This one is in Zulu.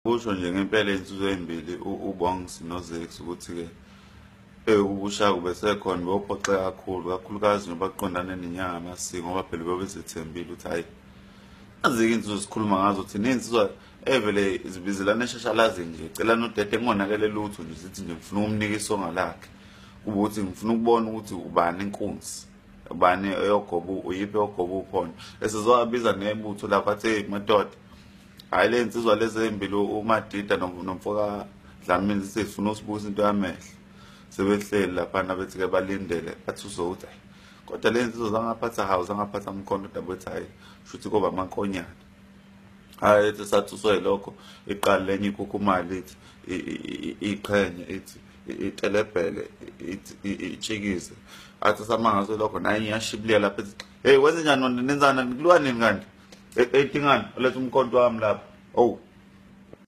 Kusho nje ngempela iy'nsizwa ey'mbili uBongs noZakes ukuthi-ke ubushaka besekhona beyophoxeka kakhulu, kakhulukazi njengoba kuqondane nenyanga yamasiko, ngoba phela bebezethembile ukuthi hhayi, nazi-ke iy'nsizwa sikhuluma ngazo thina, iy'nsizwa evele zibizelana eshashalazini nje, celana udede kungonakele lutho nje, zithi nje ngifuna ukumnika isonga lakhe, kube ukuthi ngifuna ukubona ukuthi ubani inkunzi, ubani eyogoba, uyiphi eyogoba uphondo. Esezowabiza nebutho lapho athi, hey madoda, hhayi le nsizwa lezi ey'mbili uMadida nomfoka Dlamini sifuna usibukisa into yamehlo. Sebehleli laphana bethi-ke balindele, bathi uzokuthi hhayi kodwa le nsizwa zangaphatha hawu, zangaphatha mkhondo, kodwa bethi hhayi shuthi koba amankonyane. Hhayi ethi sathuswe yilokho, iqale lenye ikhukhumali ithi iqhenye ithi itelebhele ithi itshikize. Athi samangazwe lokho naye iyashibilika lapha ethi hey wenze njani nenzana nikuliwa nini kanti? Eyidingani oletha umkhonto wami lapha. Oh,